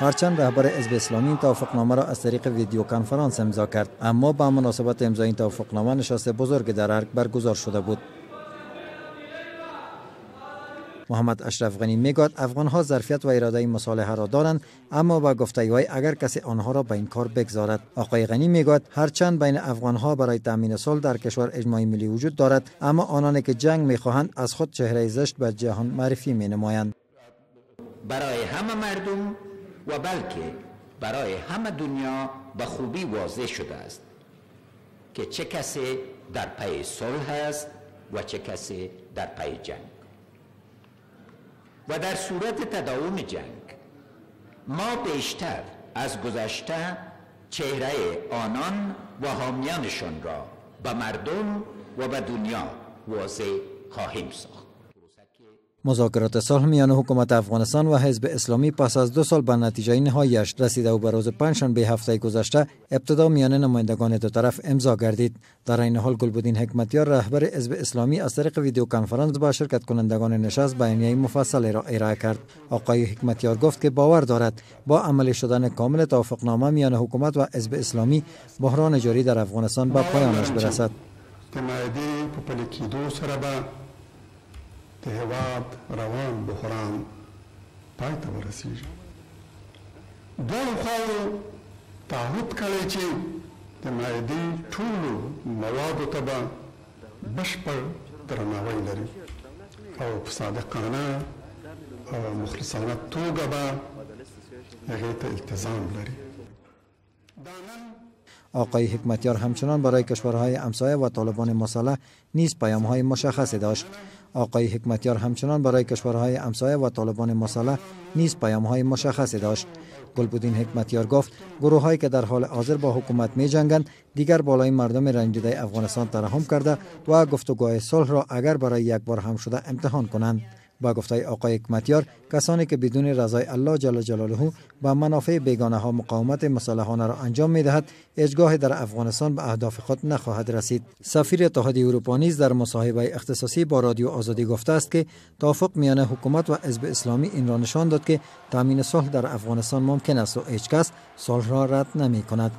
هرچند رهبر حزب اسلامی این توافقنامه را از طریق ویدیو کنفرانس امضا کرد، اما به مناسبت امضای این توافقنامه نشست بزرگ در ارگ برگزار شده بود. محمد اشرف غنی میگوید افغانها ظرفیت و اراده مصالحه را دارند، اما با گفته وی اگر کسی آنها را به این کار بگذارد. آقای غنی میگوید هرچند بین افغانها برای تامین صلح در کشور اجماع ملی وجود دارد، اما آنانی که جنگ میخواهند از خود چهره زشت به جهان معرفی مینمایند. برای همه مردم و بلکه برای همه دنیا به خوبی واضح شده است که چه کسی در پی صلح است و چه کسی در پی جنگ. و در صورت تداوم جنگ ما بیشتر از گذشته چهره آنان و حامیانشان را به مردم و به دنیا واضح خواهیم ساخت. مذاکرات صلح میان حکومت افغانستان و حزب اسلامی پس از 2 سال به نتیجه نهاییش رسیده و به روز پنجشنبه هفته گذشته ابتدا میان نمایندگان دو طرف امضا گردید. در این حال گلبدین حکمتیار رهبر حزب اسلامی از طریق ویدیو کنفرانس با شرکت کنندگان نشست بیانیه مفصل را ارائه کرد. آقای حکمتیار گفت که باور دارد با عملی شدن کامل توافقنامه میان حکومت و حزب اسلامی بحران جاری در افغانستان به پایانش برسد. د هیواد روان بحران پای ته ورسیږي. دواړو خواوو تعهد کړی چې د معاهدې ټولو موادو ته به بشپړ درناوی لري او په صادقانه او مخلصانه توګه به هغې ته التزام لري. آقای حکمتیار همچنان برای کشورهای همسایه و طالبان مسلح نیز پیام‌های مشخصی داشت. آقای حکمتیار همچنان برای کشورهای همسایه و طالبان مسلح نیز پیام‌های مشخصی داشت. گلبدین حکمتیار گفت گروه‌هایی که در حال حاضر با حکومت می‌جنگند دیگر بالای مردم رنجیده افغانستان ترحم کرده و گفتگوهای صلح را اگر برای یک بار هم شده امتحان کنند. با گفته آقای حکمتیار کسانی که بدون رضای الله جل جلاله با منافع بیگانه ها مقاومت مسلحانه را انجام می دهد هیچگاه در افغانستان به اهداف خود نخواهد رسید. سفیر اتحادیه اروپا نیز در مصاحبه اختصاصی با رادیو آزادی گفته است که توافق میان حکومت و حزب اسلامی این را نشان داد که تامین صلح در افغانستان ممکن است و هیچ کس صلح را رد نمی کند.